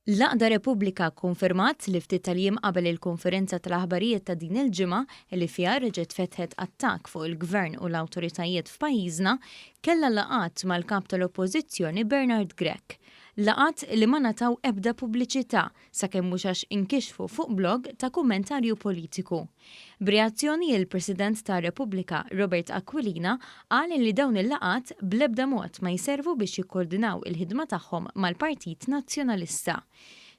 L-għaqda Repubblika kkonfermat li ftit tal-jiem qabel il-konferenza tal-aħbarijiet ta' din il-ġimgħa li fiha reġgħet fetħet attakk fuq il-Gvern u l-awtoritajiet f'pajjiżna, kellha laqgħat mal-Kap tal-Oppożizzjoni Bernard Grech. Laqgħat li ma ngħataw ebda pubbliċità sakemm mhux għax inkixfu fuq blog ta' kummentarju politiku. B'reazzjoni il-President ta' Repubblika Robert Aquilina qal li dawn il-laqgħat bl-ebda mod ma jservu biex jikkordinaw il-ħidma tagħhom mal-Partit Nazzjonalista.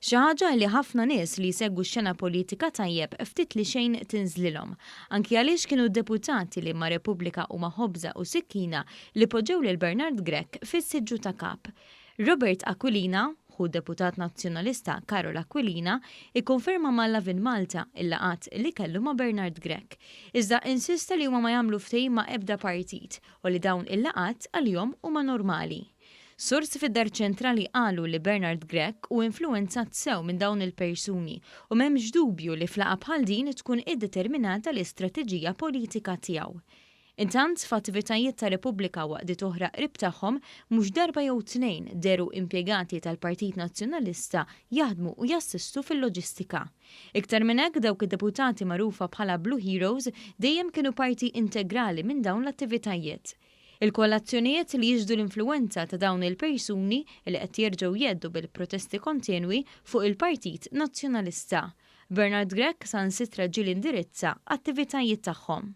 Xi ħaġa li ħafna nies li jsegwu x-xena politika tajjeb ftit li xejn tinżlilhom. Anki għaliex kienu deputati li ma' Repubblika huma ħobża u sikkina li poġġew lil Bernard Grech fis-siġġu ta' kap. Robert Aquilina, ħu d-deputat Nazzjonalista Karol Aquilina, ikkonferma ma' Lovin Malta il-laqgħat li kellu ma' Bernard Grech. Iżda insista li huma ma jagħmlu ftehim ma' ebda partit u li dawn il-laqgħat għalihom huma normali. Sorsi fid-Dar Ċentrali qalu li Bernard Grech hu influwenzat sew minn dawn il-persuni u m'hemmx dubju li f'laqgħa bħal din tkun iddeterminata l-istrateġija politika tiegħu. Intant, f'attivitajiet ta' Repubblika u għaqdiet oħra qrib tagħhom, mhux darba jew tnejn dehru impjegati tal-Partit Nazzjonalista jaħdmu u jassistu fil-loġistika. Iktar minn hekk, dawk id-deputati magħrufa bħala Blue Heroes dejjem kienu parti integrali minn dawn l-attivitajiet. Ilkoll azzjonijiet li jixhdu l-influwenza ta' dawn il-persuni li qed jerġgħu jgħeddu bil-protesti kontinwi fuq il-Partit Nazzjonalista. Bernard Grech saħansitra ġieli indirizza attivitajiet tagħhom.